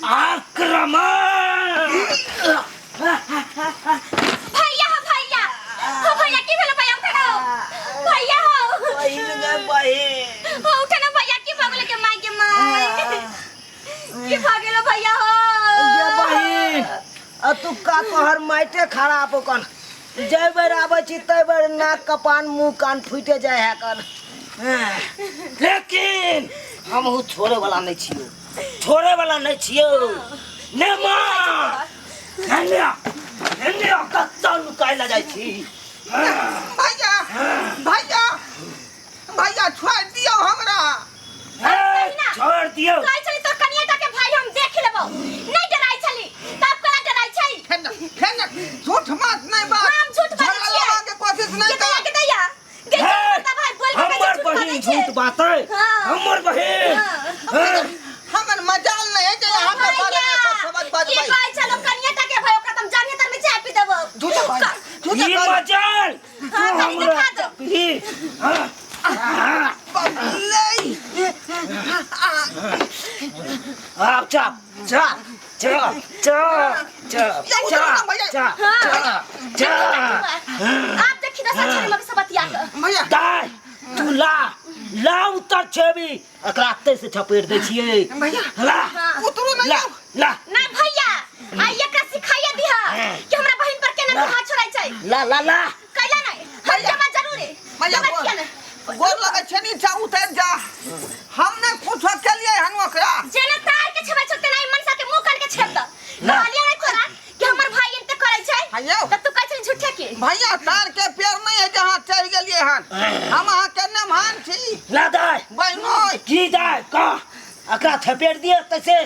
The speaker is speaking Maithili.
आक्रमण। भैया हो, भैया हो, भैया की भेलो? भैया उठा ना, भैया हो। बहिन गे बहिन। हो, उठा ना भैया, की भऽ गेलो के माय के माय, की भऽ गेलो भैया हो? गे बहिन, आ तू का तोहर माइटे खराब कन, जै बेर आबै छी तै बेर नाक कपान मुंह कान फूटे जाय है कन। लेकिन हमहू छोड़े वाला नहीं छियो, छोड़े वाला नहीं छियो। ने माँ, एने आ, एने आ, कत्ता नुकाय ला जाइ छी? भैया, भैया, भैया, छोड़ दियौ हमरा। ए, छोड़ दियो। कहै छली तोर कनिया के भाई हम देख लेबौ, नहीं डराइ छली, तब कला डराइ छै? फेर न, फेर न, झूठ बात नहीं बात। हम झूठ बाजै झगड़ा छियै। लगा के कोशिश नहीं के दैया कर। के दैया गे हे, झूठ भाई बोल के हमर झूठ बहिन बाजै छै। झूठ बातै? हाँ। हमर बहिन? हाँ। हाँ। हमर मजाल नहीं है जे यहाँ के बारे में कुछ समझ की बजबै। कहै छलो कनिया के भाई, ओकरा त हम जानिए तर में चाय पी देबौ। झूठ बाज, झूठ ई बाज। मजाल तू हाँ, कनी हमरा देखा दो। चपही। हाँ, हाँ। बबलै। आप चप चप चप चप चप। ये उधर ना भैया। चप हाँ। चप चप। आप देखी दस छड़ी मग सब बतिया के। भैया। दाय तू ला, ला उतर छेबी, एकरा अत्ते से छपेट दै छियै। भैया। ला। हाँ। उतरू नहीं। ला। आउ। ला। नहीं भैया, आ एकरा सिखाइए दिहा कि हमरा बहिन पर केना तू हाथ छोड़ाई छै। ला ला ला। कैला नहीं हम जमा जरूरी। भैया, जमा गोर किया नहीं? गोर लगै छै, नीचा उतर जा। हम नहि कुछो केलियै हन ओकरा। जेना तार के छेबै छौ तेना ई मनसा के मुंह कान के छेब द। ना। कहलियै नहीं तोरा कि हमर भाई एते करै छै? हाँ यौ। त तू कहै छली झूठे के। भैया, तार के पेड़ नहीं है जहाँ चढ़ गेलियै हन। हम अहाँ के नमहान छी। ला दाय। बहिनोय। की दाय कह, एकरा थपेट दिए तैसे।